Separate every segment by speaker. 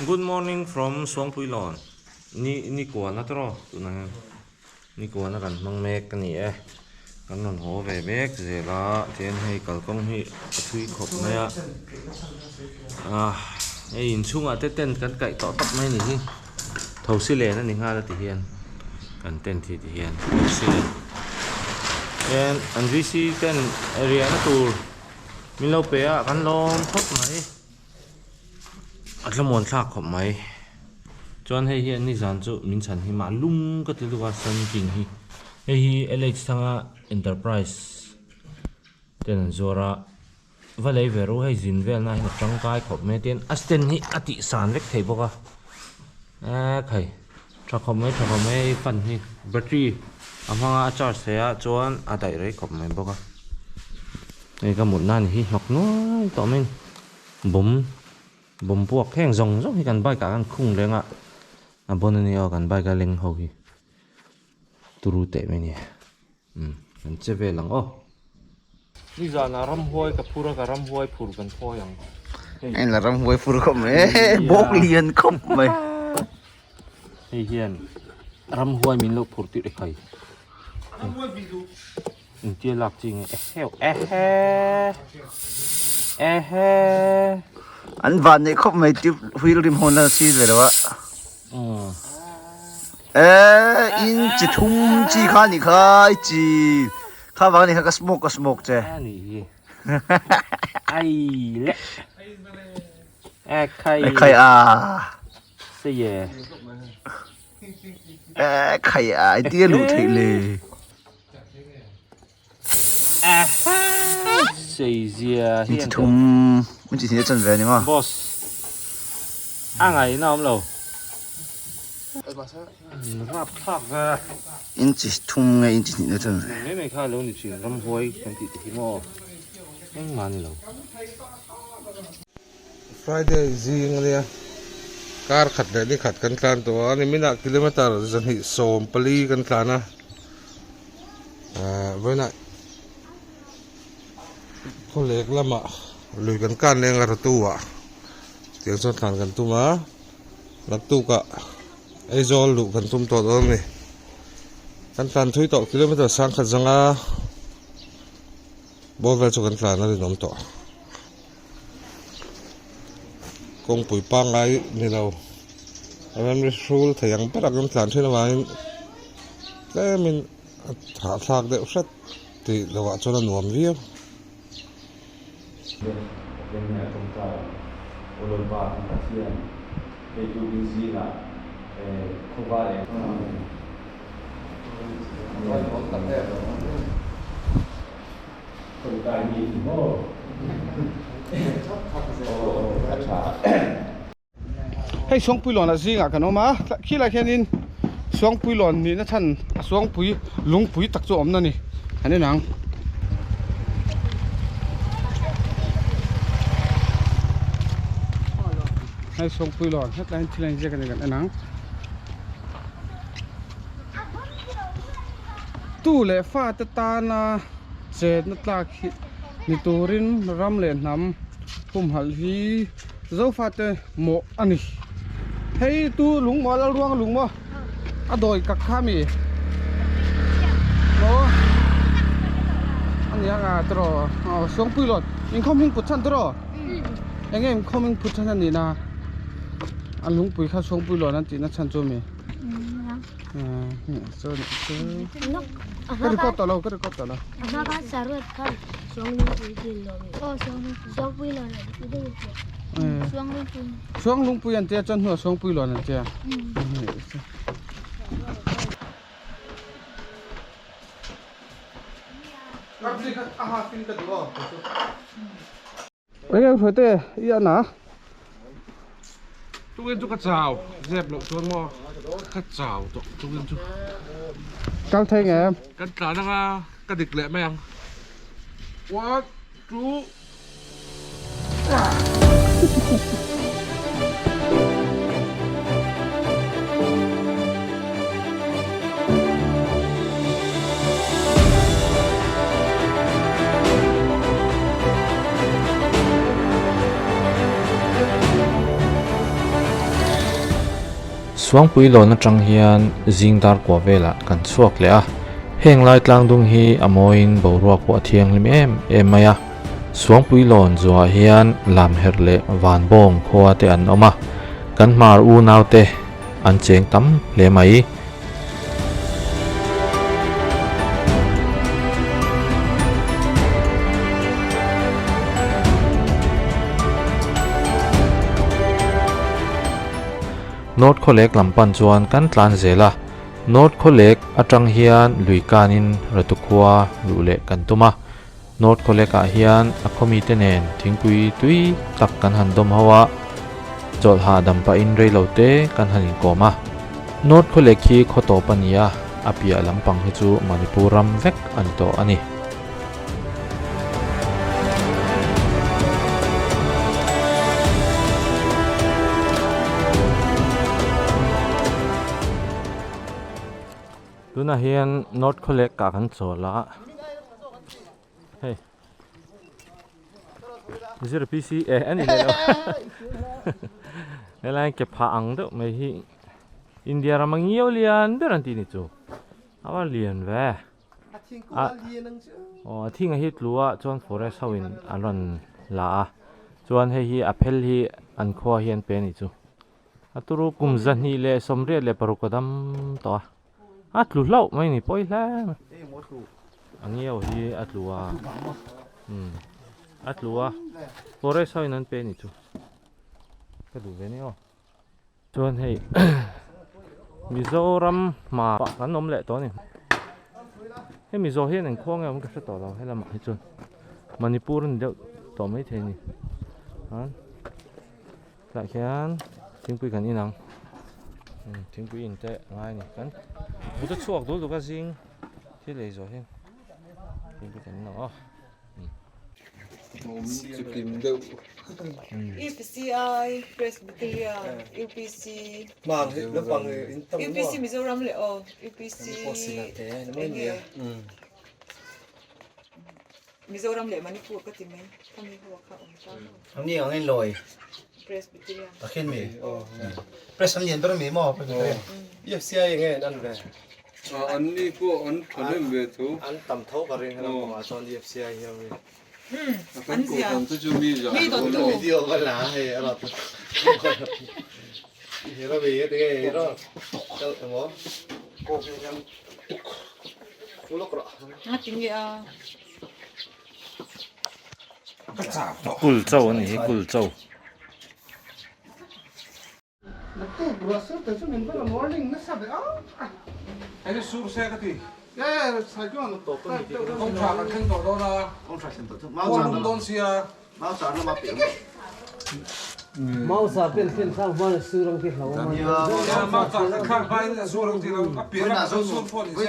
Speaker 1: Good morning from Suangpuilawn ni ni kuana tawh tunah hian ni kuana kan hmang mek a ni e kan rawn haw ve mek zel a tihian hei kalkawng hi a thui khawp mai a ah hei inchhungah te tent kan kaih tawh tawp mai a ni hi thosi len a ni nghal a ti hian kan tent hi ti hian thosi len hian an VC ten riahna tur min lo pe a kan lawm khawp mai. A thlamuan thlak khawp mai. Chuan hei hian nizan chu min chhan hi mah lung ka ti lutuk a Sun King hi. Hei hi LH thanga Enterprise ten an zuar a, va lei ve ru hei zin vel na hian a tangkai khawp mai a tin a stand hi a tih san vek thei bawk a. Eee khai tha khawp mai tha khawp mai hei fan hi battery a hmang a a charge thei a chuan a daih rei khawp mai bawk a. Hei ka mutna ni hi hnawk nuai tawh mai a ni. Bawm bawm puak heng zawng zawng hi kan bike ah khan khung reng a a bawn a nia aw kan bike a leng ho hi turu teh mai a ni umm kan che vel ang aw. Nizanah ramhuai ka phur a ka ramhuai phur kan phawi ang hei.
Speaker 2: Hei la ramhuai phur khawp mai e bawk lian khawp mai.
Speaker 1: Hei hian ramhuai min lo phur tir e khai. Intia lak chi nge eheu ehe ehe.
Speaker 2: An van neih khawp mai tube wheel rim hawn a si ve lo a. E in chi thum chi kha ni kha i chi kha vang ni kha ka smoke ka smoke che.
Speaker 1: Ani hi. Ai le. E khai.
Speaker 2: E khai a.
Speaker 1: Se ye.
Speaker 2: E khai a i tia luh theih le.
Speaker 1: Seizia
Speaker 2: hi an thum min chi thina chan ve ni ma
Speaker 1: boss a ngai na awm lo rap thlak ve
Speaker 2: in chi thum nge in chi hnih na chan ve
Speaker 1: mai mai kha lo ni thin ramhuai kan tih te hi maw engmah ni lo.
Speaker 3: Friday zing ania kar khat leh ni khat kan tlan tawh a niminah kilometer 240 kan tlan a ahh vawiinah khawlek lamah lui kan kan leng a rawtu ah tiang chuan tlan kan tum a naktukah Aizawl luh kan tum tawh dawn a ni kan tlan thui tawh kilometer sangkhat zanga bawr vel chu kan tlan a rinawm tawh. Kawngpui pangngai ni lo a ramri hrul thei ang ber a kan tlan thin avangin tlemin a hahthlak deuh hret tih lovah chuan a nuam viau.
Speaker 4: Hei Suangpuilawn ah zingah kan awm a khilai khianin Suangpuilawn nihna chhan a Suangpui lungpui tak chu a awmna a ni an en ang. Hei Suangpuilawn hetlai hian thil a inziak a ni kan en ang. Tu leh fate tana chetna tlak hi ni turin ram leh hnam humhalh hi Zofate mawh a ni. Hei tu lung maw Lalruanga lung maw a dawi kak kha mi maw a ni ang a tiraw aw Suangpuilawn inkhawm hming put chhan tiraw eng nge inkhawm hming put chhan a nih na a lungpui kha Suangpuilawn an tihna chhan chu mi. Ka record tawh lo ka record tawh lo Suanglungpui an tia chuan hnuah Suangpui lawn an tia Eng eng hruai te i an a?
Speaker 3: Tukin chu ka chau, zep loh chuan maw ka chau tawh tukin chu.
Speaker 4: Kal thei nge?
Speaker 3: Kan tlan anga ka dik leh mai ang. One, two.
Speaker 1: Suangpui lawn atang hian zing dar kua velah kan chhuak leh a, heng lai tlangdung hi a mawiin boruak pawh a thianghlim em em mai a. Suangpui lawn zuah hian Lamherh leh Vanbawng khua te an awm a, kan hmar unau te an cheng tam hle mai. North Khawlek lam pan chuan kan tlan zel a, North Khawlek atang hian lui kanin Ratu khua luh leh kan tum a. North Khawlekah hian a khawmite nen thingpui tui tak kan han dawm ho a, chawlh hahdam pahin reilo te kan han inkawm a. North Khawlek hi khaw tawp a ni a, a piah lampang hi chu Manipur ram vek a ni tawh a ni. Tunah hian North Khawlek ah kan chawl a, hei zero PC eh a ni leh lo helai ke phah ang deuh mai hi India rama ngiau lian ber an tih ni chu a va lian ve. A aw a thing a hi tlu a chuan forest ho in an rawn la a chuan hei hi a phel hi an khua hi an pe a nih chu a turu kum zahnih leh sawmriat leh paruk a dam tawh a a tlu hlauh mai a ni pawi hle mai a ngiau hi a tlu a umm a tlu a forest ho in an pe a nih chu ka duh ve nia aw. Chuan hei Mizoram hma ah kan awm leh tawh a ni. Hei Mizo hian eng khuang nge awm ka hre tawh lo he lamah hi chuan Manipur a ni deuh tawh maithei a ni. Chuan tlaiah khian thingpui kan in ang thingpui in te a ngai a ni. Kan mut a chhuak dul duk a zing thil ei zawh hian thingpui kan in ang aw.
Speaker 5: UPCI Presbyterian UPC UPC Mizoram leh aw UPC enge Mizoram leh Manipur ka ti mai khami ho kha awm ta
Speaker 2: Ani ang in lawi
Speaker 5: Presbyterian
Speaker 2: Takhin mi Press an lian ber mi maw Presbyterian
Speaker 4: UFCI enge an ve
Speaker 3: An ni pawh an thahnem ve tho.
Speaker 4: An tam tho ka ring helam kawngah chuan UFC ai hian mi.
Speaker 3: Kan kohhran te chu mi zah dawn lo.
Speaker 2: Video ka la hei a rawt.
Speaker 4: Hero mi e tinge hero. Kal emaw. Kawk hi hian ulawk rawh.
Speaker 5: Nga tinge a.
Speaker 1: Kul chau a ni hi kul chau.
Speaker 3: Hei sur se ka ti. Kawng tha kan thleng tawh dawn a. Khaw lum dawn sia.
Speaker 6: Mau sa pen thlen thlak hma in sur ang ti hlo a.
Speaker 3: Mau sa thlen thlak hma in sur ang ti lo. A pian a sur pawh ni se.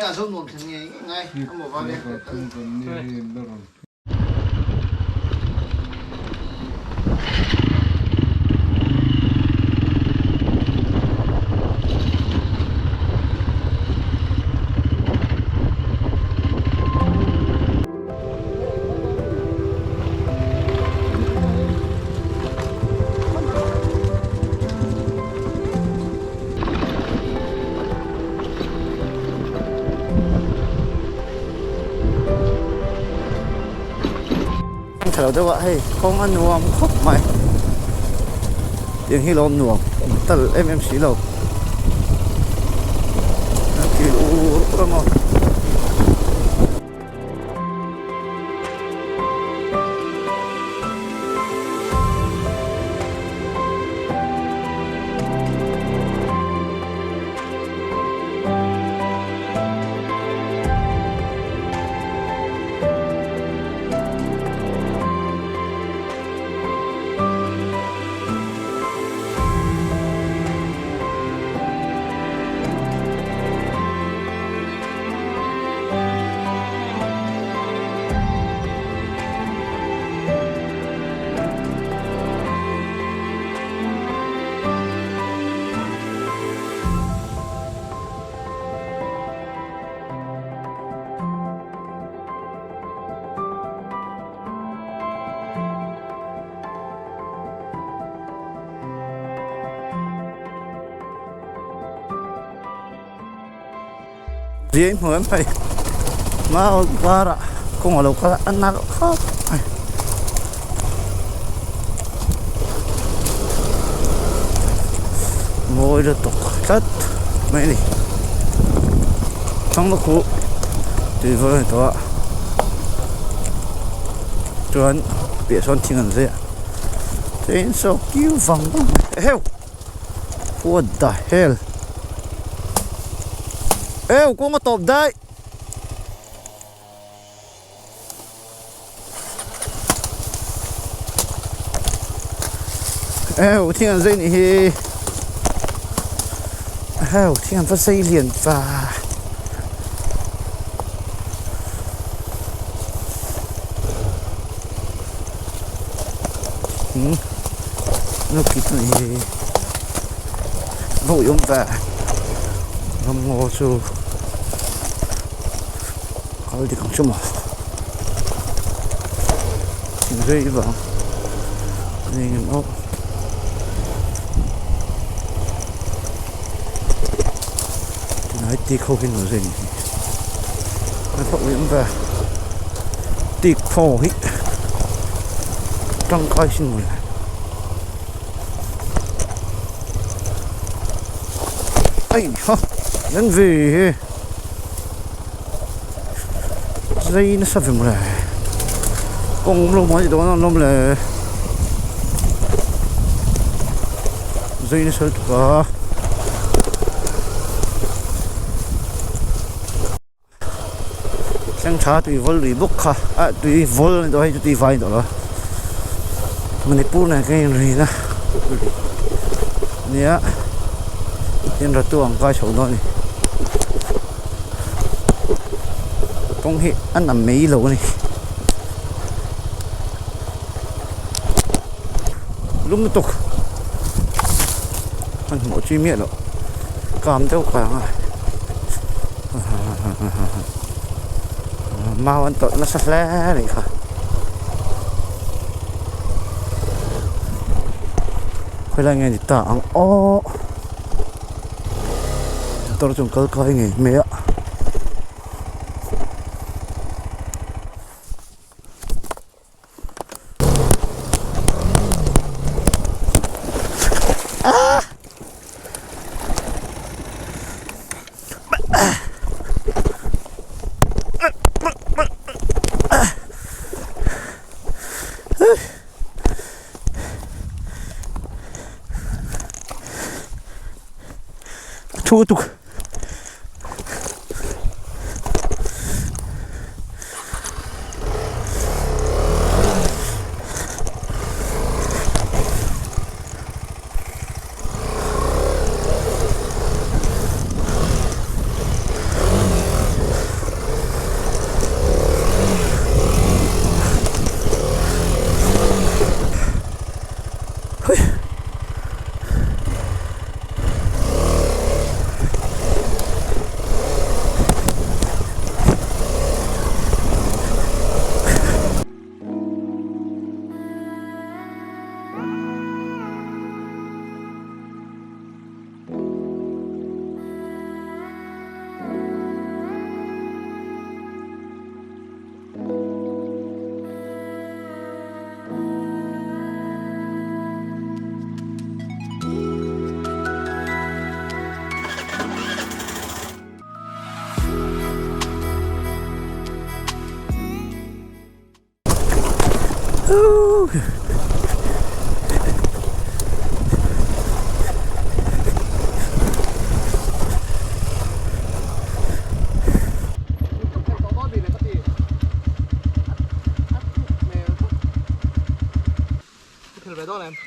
Speaker 2: Thalo deuh a hei kawng a nuam khawp mai tiang hi lawm nuam tal em em si lo a kil ur ur a maw. Zia in hmu em hei mau karah kawng alo kal a a nalh khawp mai. Mawi lutuk tlat mai a ni thlang khu tui vawr a ni tawh a chuan piah sawn thing an zai a chuan saw kiu vang vang eheu what the hell eu kawng a tawp daih. Heu thing an zai nih hi heu thing an va zai lian va hmm nó kít nih hi va ui awm ve ramngaw chu. Kal dik ang chu maw rei vang a ni ngem aw tunlai tik ho hi nuam zui a ni a thawk leh awm ve tik ho hi tangkai sin mawle. Ai ha nan ve he. Zai nasa ve mawle kawng awm lo mai dawn a lawm le zai nasa lutuk a thleng tha tui vawl lui bawk kha ah tui vawl a ni tawh hei chu tui vai a ni tawh lo Manipur nen khan inrina nia tin ratu ang kai chho dawn a ni kawng hi a na mai lo a ni lum lutuk hmanhmawh chi miah loh kam deuh kang a mau an tawlh nasa hle a nih kha khawilai nge ni ta ang aw motor chu an kal kai ngei mai a. Thu tuk.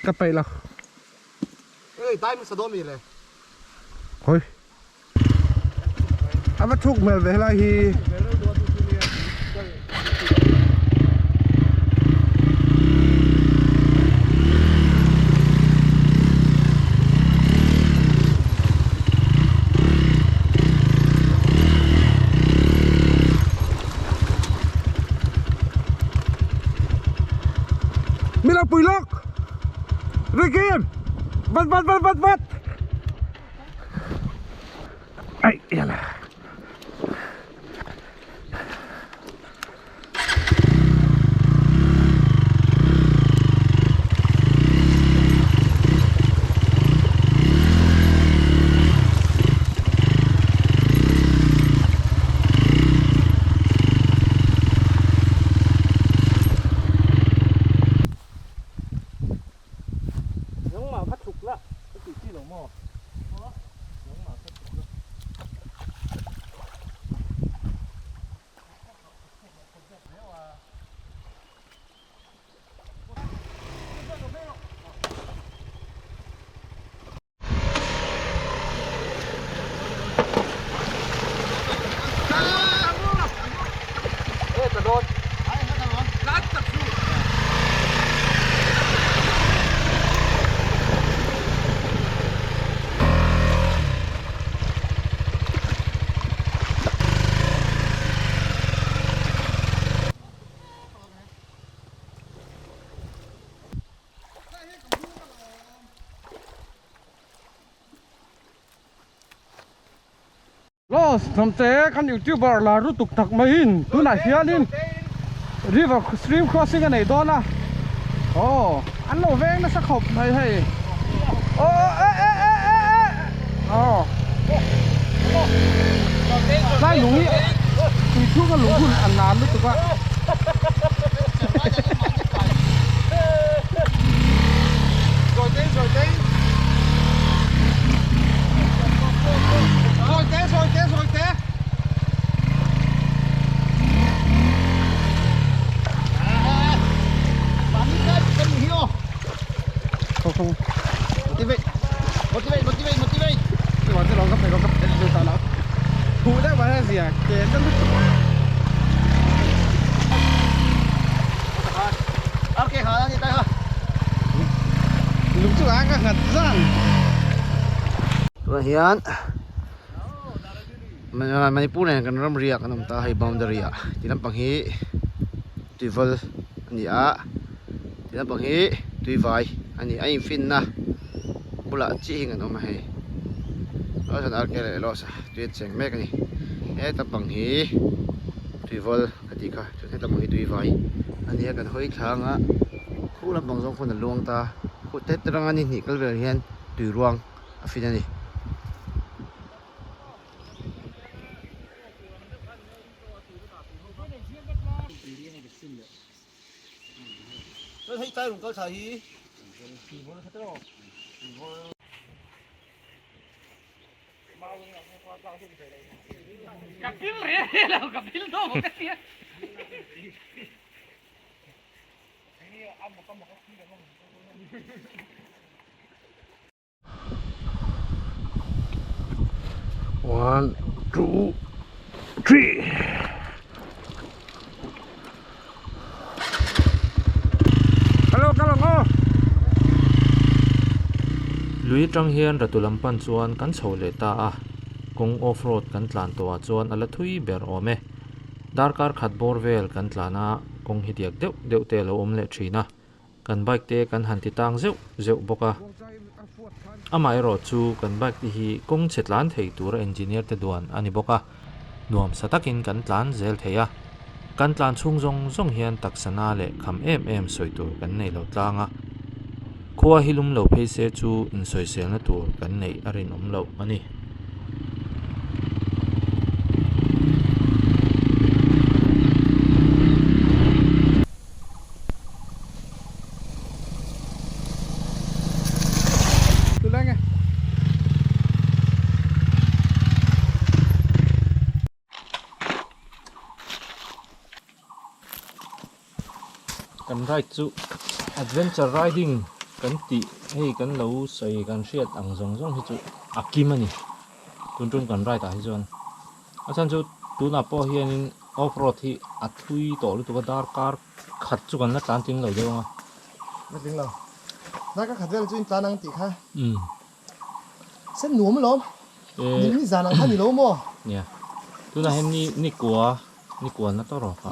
Speaker 4: Ka peih lo. Hawi. A va thuk hmel ve helai hi. Mila pui lawk. Ricky! Vat vat vat vat vat! Ai yala. Rose hnamte kan youtuber lar lutuk tak maiin tunah hianin river stream crossing a nei dawn a aw an lo veng nasa khawp mai hei aw e e e e e aw tlai lung hi tui chhunga lung hun a nan lutuk a.
Speaker 2: Tunah hian Manipur nen kan ram riak an awm ta hei boundary ah ti lampang hi tuival a ni a ti lampang hi tuivai a ni a infinna bulah chiah hian kan awm a hei arke leh lawsa tui an cheng mek a ni heta pang hi tuival ka tih kha chuan heta pang hi tuivai a ni a kan hawi thlang a khu lampang zawng khawn a luang ta khu te ranga ni hnih kal vel hian tui ruang a fin a ni.
Speaker 3: One, two, three. Hello, kal ang aw.
Speaker 1: Lui atang hian ratu lam pan chuan kan chho leh ta a, kawng off road kan tlan tawhah chuan a la thui ber awm e. Darkar khat bawr vel kan tlan a, kawng hi diak deuh deuh te a lo awm leh thin a. Kan bike te kan han ti tang zeuh zeuh bawk a. Amaherawh chu kan bike te hi kawng chhe tlan thei tura engineer te duan a ni bawk a, nuam sa takin kan tlan zel thei a. Kan tlan chhung zawng zawng hian taksa na leh kham em em sawi tur kan nei lo tlang a. Khua hi lum lo phei se chu insawiselna tur kan neih a rinawm loh a ni. Kan ride chu adventure riding kan tih hei kan lo sawi kan hriat ang zawng zawng hi chu a kim a ni tun tum kan ride ah hi chuan a chhan chu tunah pawh hianin off road hi a thui tawh lutuk a darkar khat chu kan la tlan tling lo deuh ang a.
Speaker 7: La tling lo. Darkar khat vel chu in tlan ang tih kha. Umm. Sen nuam alawm. Ni ni zan ang kha ni lo maw?
Speaker 1: Nia. Tunah hian ni ni kua ni kua na tawh rawh kha.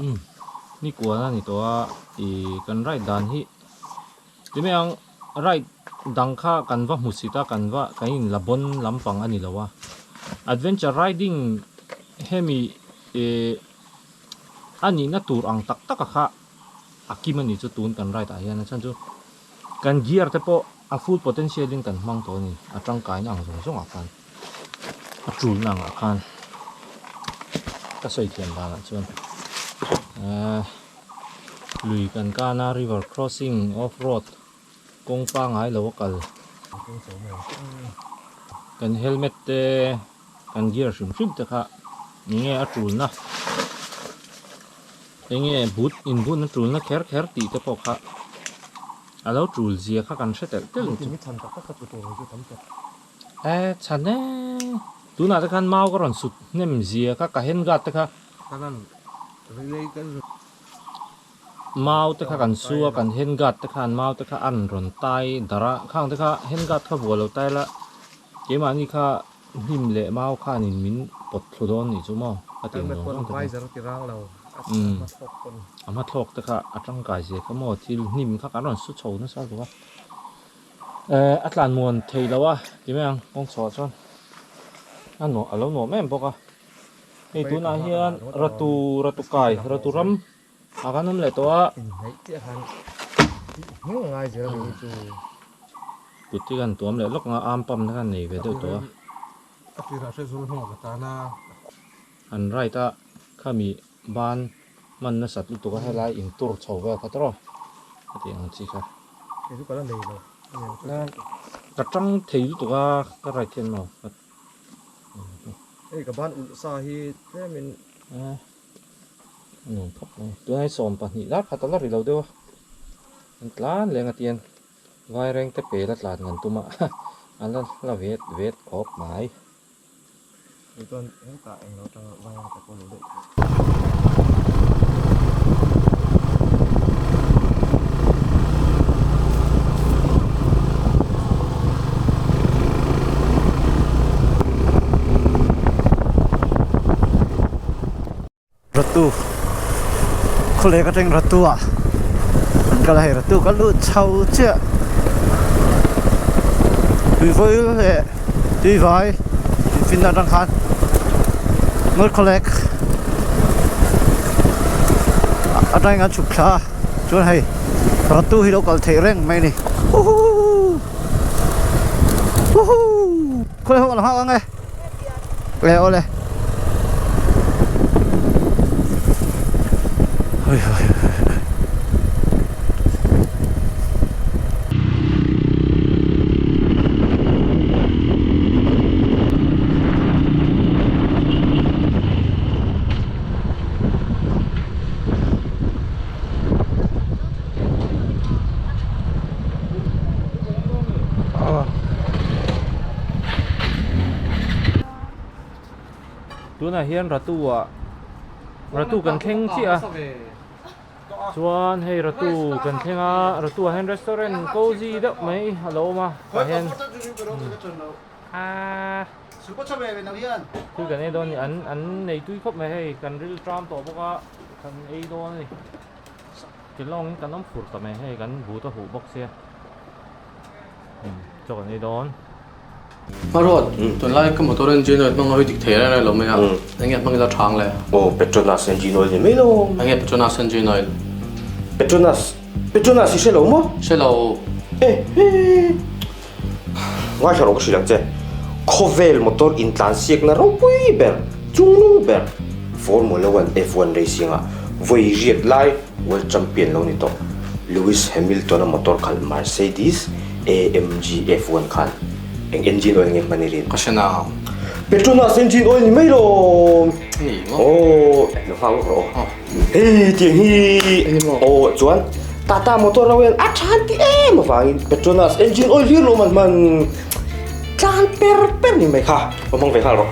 Speaker 1: Ni kua na ni tawh a i kan ride dan hi ti mai ang ride dang kha kan va hmu sit a kan va kan in la bawn lampang a ni lo a. Adventure riding hemi ih A nihna tur ang tak tak a kha a kim a ni chu tun kan ride ah hian a chhan chu kan gear te pawh a full potential in kan hmang tawh a ni a tangkaina ang zawng zawng ah khan a tulna ang ah khan ka sawi thiam dan ah chuan ehh lui kan kan a river crossing off road kawng pangai lo a kal kan helmet te. Kan gear hrim hrim te kha enge a tulna enge but inbun a tulna kher kher tih te pawh kha a lo tul zia kha kan hre telh telh ang chu. E chhan e tunah te khan mau ka rawn sut hnem zia kha ka hand guard te kha mau te kha kan su a kan hand guard te khan mau te kha an rawn tai darh a khang te kha hand guard kha vuah lo tai la keimahni kha Hnim leh mau khanin min pawt thlu dawn nih chu maw? Ka ti ang zawng zawng te kha. Umm a hma thlawk te kha a tangkai zia kha maw thil hnim kha kan rawn su chho nasa lutuk a. Eh a tlan muan thei lo a ti mai ang kawng chhuah chuan a nuam a lo nuam em bawk a. Hei tunah hian ratu ratu kai ratu ram ah khan awm leh tawh a. Kut hi kan tuam leh lawk ang a arm pump te khan nei ve deuh tawh a. An right a khami ban hman nasat lutuk a helai in tur chho vel kha tawrh a tih ang chi kha. Ka tang thei lutuk a ka right hian maw.
Speaker 7: Hei ka ban ulh sa hi tlem in.
Speaker 1: A nuam khawp mai. Tunah hi 12 dar khat a la ri lo deuh a. An tlan leng a tian vaireng te pel a tlan ngan tum a a la la vet vet khawp mai.
Speaker 7: Kei chuan hetah englo atanga vaireng te pawh lo daih thei.
Speaker 2: Ratu khawlek atang Ratu ah an kal a hei Ratu ka lut chho chiah tuivawi leh tuivai infinna atang khan North khawlek atangin an chhuk thla a chuan hei Ratu hi lo kal theih reng mai a ni huhuu huhuu khawi ho a la nghak ang e. Le awle. Hoi hoi hoi hoi.
Speaker 1: Tunah hian Ratu ah Ratu kan thleng chiah a chuan hei Ratu kan thleng a Ratu ah hian restaurant cozy deuh mai a lo awm a tah hian aaa thil kan ei dawn a ni an an nei tui khawp mai hei kan ril tram tawh bawk a kan ei dawn a ni. Ke lawngin kan awm fur ta mai hei kan but a huh bawk sia chaw kan ei dawn.
Speaker 8: Hmaruat, tunlai ka motor engine oil hmang a hawi dik thei reng reng lo mai a, enge hmang ila thang le?
Speaker 9: Aw, Petronas engine oil ni mai lo.
Speaker 8: Enge Petronas engine oil?
Speaker 9: Petronas, Petronas i hre lo maw?
Speaker 8: Hre lo.
Speaker 9: E he, ngaithla rawh ka hrilh ang che, khawvel motor intlansiakna ropui ber, chungnung ber, Formula One, F1 racing ah vawi riat lai World Champion lo ni tawh Lewis Hamilton-a motor khalh Mercedes AMG F1 khan eng engine oil nge hman i rin?
Speaker 8: Ka hre na.
Speaker 9: Petronas engine oil ni mai lo.
Speaker 8: Ni maw?
Speaker 9: Aw, lo nghak lawk rawh aw. Hei tiang hi aw chuan Tata motor lo hian a than ti em avangin Petronas engine oil hlir lo man hman tlan per per ni mai kha va hmang ve nghal rawh.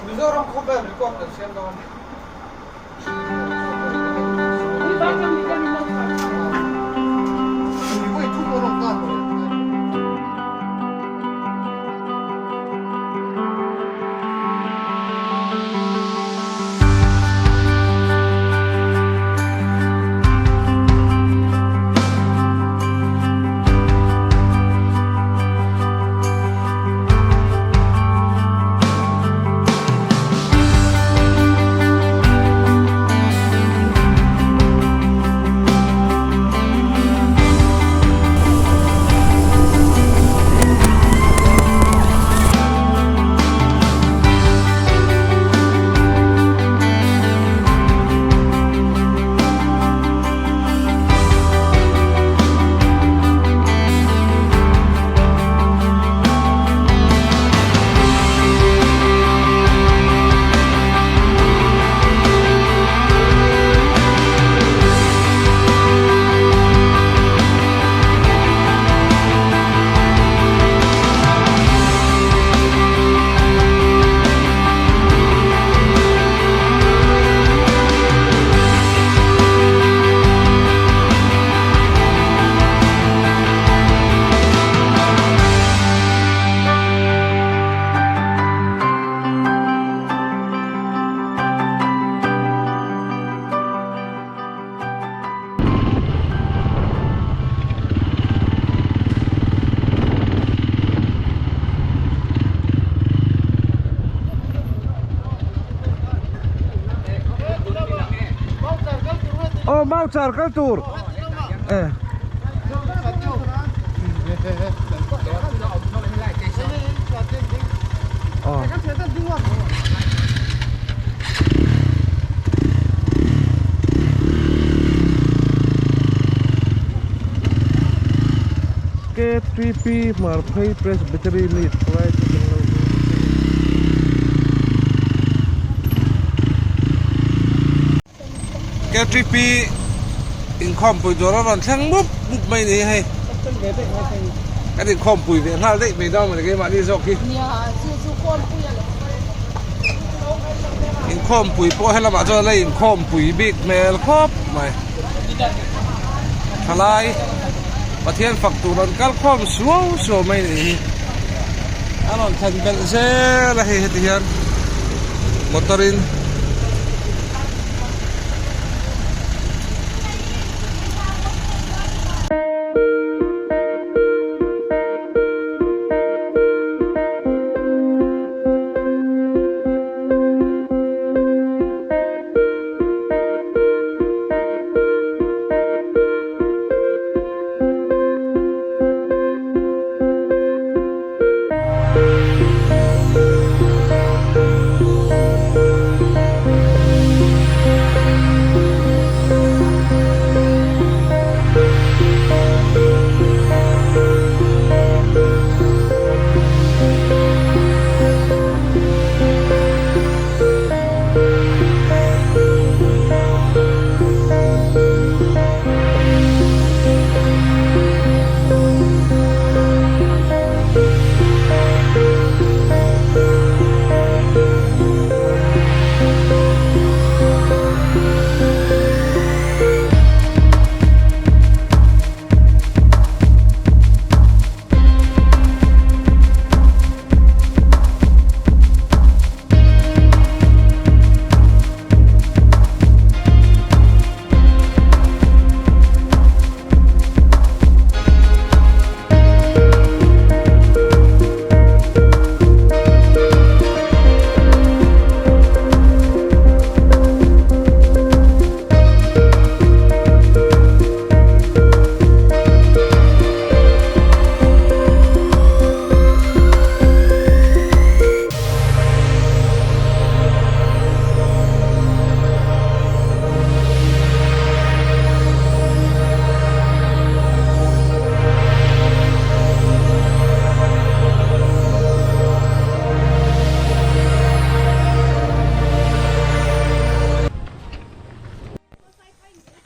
Speaker 4: Mizoram khawvel record kan siam dawn.
Speaker 3: Mau char kal tur. Eh. Ờ. K3P Marphei Presbytery Meet K3P inkhawmpui tur a rawn thleng mup mup mai ni hei kan inkhawmpui ve nghal daih mai dawn mawni keimahni zawk hi inkhawmpui pawh helamah chuan a la inkhawmpui bik hmel khawp mai thalai Pathian fak tur an kal khawm suau suau mai ni hi a rawn thlen belh zel a hei heti hian motor in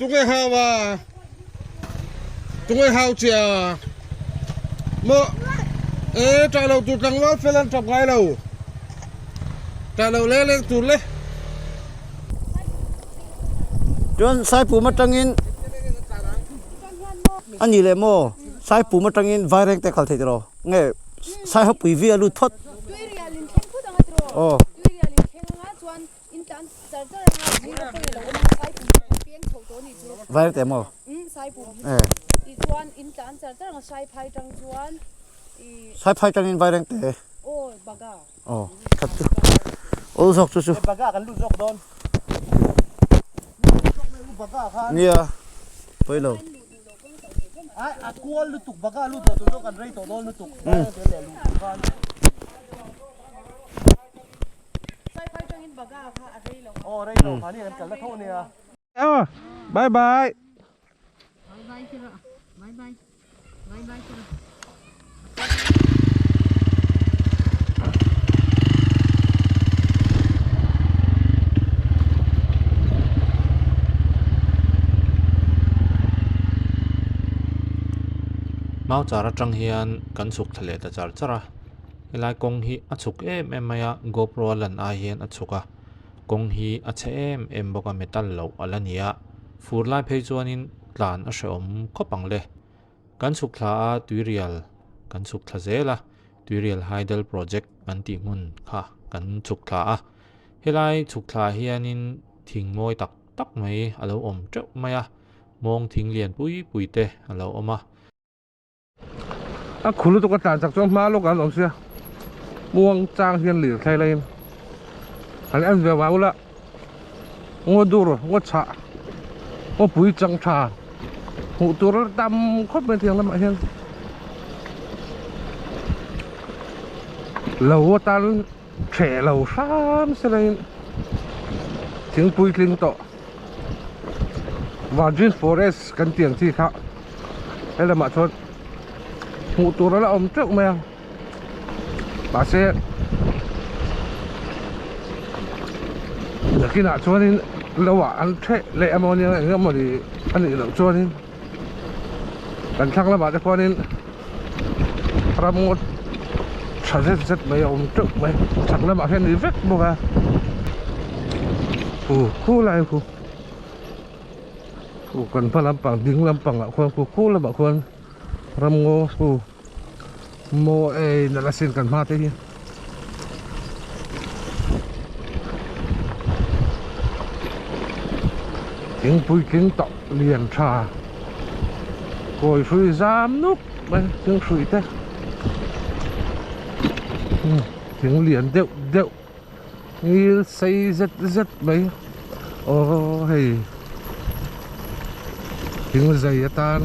Speaker 3: Tunge hau a tunge hau che a maw e tah lo tur tlangval fel an tap ngai lo tah lo leng leng tur le.
Speaker 2: Chuan Saipum atangin a ni leh maw Saipum atangin Vaireng te kal thei tiraw nge Saihawpui vi a lut phawt. Aw. Vairengte maw? Saiphai tangin Vairengte. Aw that chu. Awl zawk chu chu. Nia pawi lo.
Speaker 3: Bye bye.
Speaker 1: Mau char atang hian kan chhuk thla leh ta char char a. Helai kawng hi a chhuk em em mai a GoPro a lan ai hian a chhuk a kawng hi a chhe em em bawk a metal loh a la ni a fur lai phei chuanin tlan a hrehawm khawp ang le kan chhuk thla a tuirial kan chhuk thla zel a tuirial hydel project an tih hmun kha kan chhuk thla a helai chhuk thla hianin thing mawi tak tak mai a lo awm teuh mai a mawng thing lian pui pui te a lo awm a.
Speaker 3: A khul lutuk a tlan chak chuan hma lawk an awm sia muang chang hian lir thlai laiin han en ve vau la ngaw dur ngaw chhah Ngawpui chang tha hmuh tur a tam khawp mai tiang lamah hian lo atan hreh lo hram se la in thingpui tling tawh Virgin Forest kan tih ang chi kha he lamah chuan hmuh tur a la awm teuh mai a. Mahse nakinah chuanin lo ah an ṭheh leh emaw nia eng emaw ni a nih loh chuanin kan thlang lamah te khuanin ram ngawt ṭha zet zet mai a awm teuh mai chhak lamah hian ni vek bawk a khu khu lai khu khu kan hma lampang ding lampangah khuan khu khu lamah khuan ram ngaw khu. Maw ei nalh asin kan hma te hi. Thingpui tling tawh lian tha kawi hrui zam nuk mai thing hrui te thing lian deuh deuh ngil sei zet zet mai aw hei thing zai atan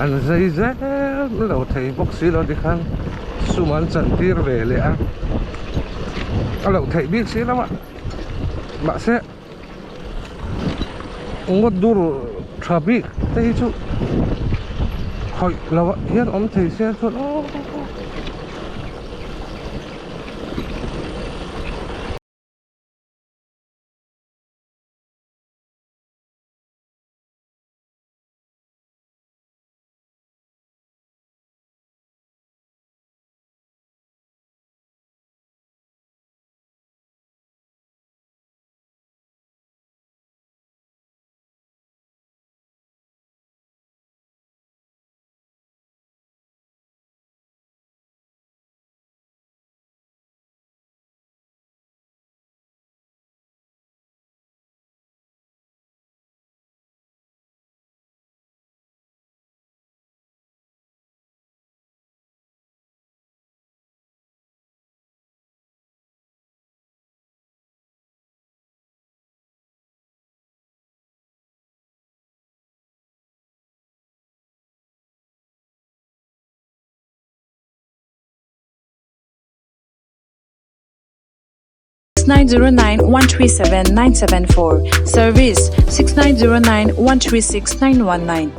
Speaker 3: an zai zel lo thei bawk si lo tikhan sum an chan tir ve leh a a loh theih bik si lo a mahse ngawt dur tha bik te hi chu khawih lo ah hian awm thei se chuan aw.
Speaker 10: 909 137 974 Service 6909 136 919.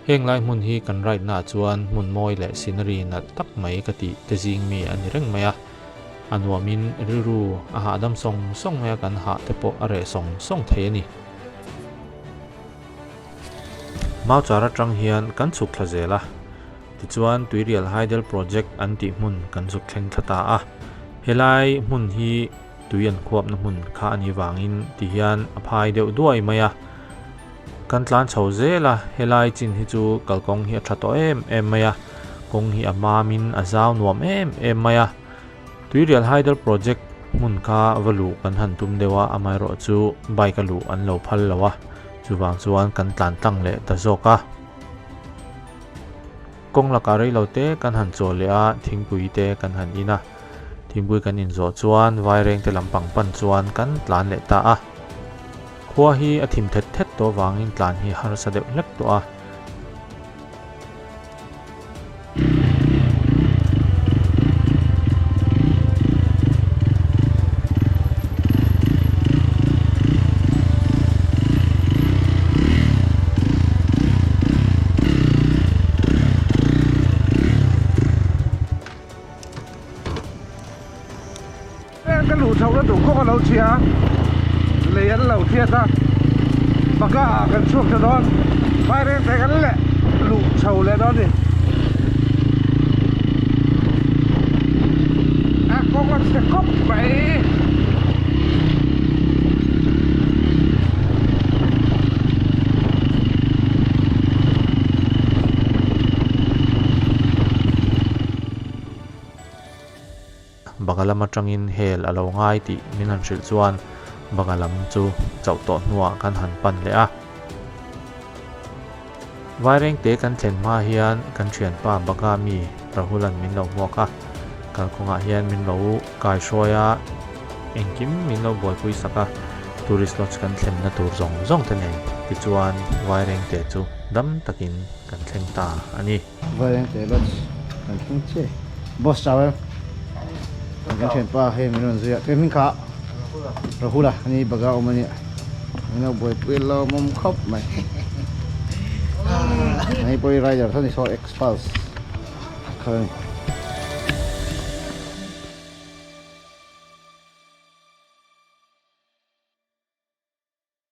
Speaker 11: Heng lai hmun hi kan ride na ah chuan hmun mawi leh scenery nalh tak mai ka tih te zing mi a ni reng mai a. A nuamin rilru a hahdam sawng sawng mai a kan hah te pawh a reh sawng sawng thei a ni. Mauchar atang hian kan chhuk thla zel a. Tichuan Tuirial Hydel Project an tih hmun kan zuk thleng thla ta a. Helai hmun hi tui an khuapna hmun kha a nih vangin ti hian a phai deuh duai mai a. Kan tlan chho zel a, helai chin hi chu kalkawng hi a tha tawh em em mai a, kawng hi a mamin a zau nuam em em mai a. Tuirial Hydel Project hmun kha va luh kan han tum deuh a, amaherawhchu bike a luh an lo phal lo a, chuvang chuan kan tlan tlang leh ta zawk a. Kawng lakah rei lo te kan han chaw leh a, thingpui te kan han in a. Thingpui kan in zawh chuan vaireng te lampang pan chuan kan tlan leh ta a. Khua hi a thim thet thet tawh vangin tlan hi harsa deuh hlek tawh a.
Speaker 3: Ka luh chhoh na duh kawng a lo chhia a, lei an lo thiat a, baka ah kan chhuak ta dawn, vaireng te kan leh luh chho leh dawn a ni. A kawng a chhe khawp mai.
Speaker 11: Baga lam atangin hel a lo ngai tih min han hrilh chuan baga lam chu chauh tawh hnuah kan han pan leh a. Vairengte kan thlen hma hian kan thianpa baga mi Rahula'n min lo hmuak a, kalkawngah hian min lo kaihruai a, engkim min lo buaipui sak a. Tourist Lodge kan thlenna tur zawng zawng te nen tichuan Vairengte chu dam takin kan thleng ta a ni.
Speaker 2: Vairengte Lodge kan thleng chiah Boss chau em? Kan thianpa hei min rawn zui a, hming kha Rahula ani baga awm a nia, min lo buaipui lawmawm khawp mai. Ani pawh hi rider tho ni saw Xpulse kha a ni.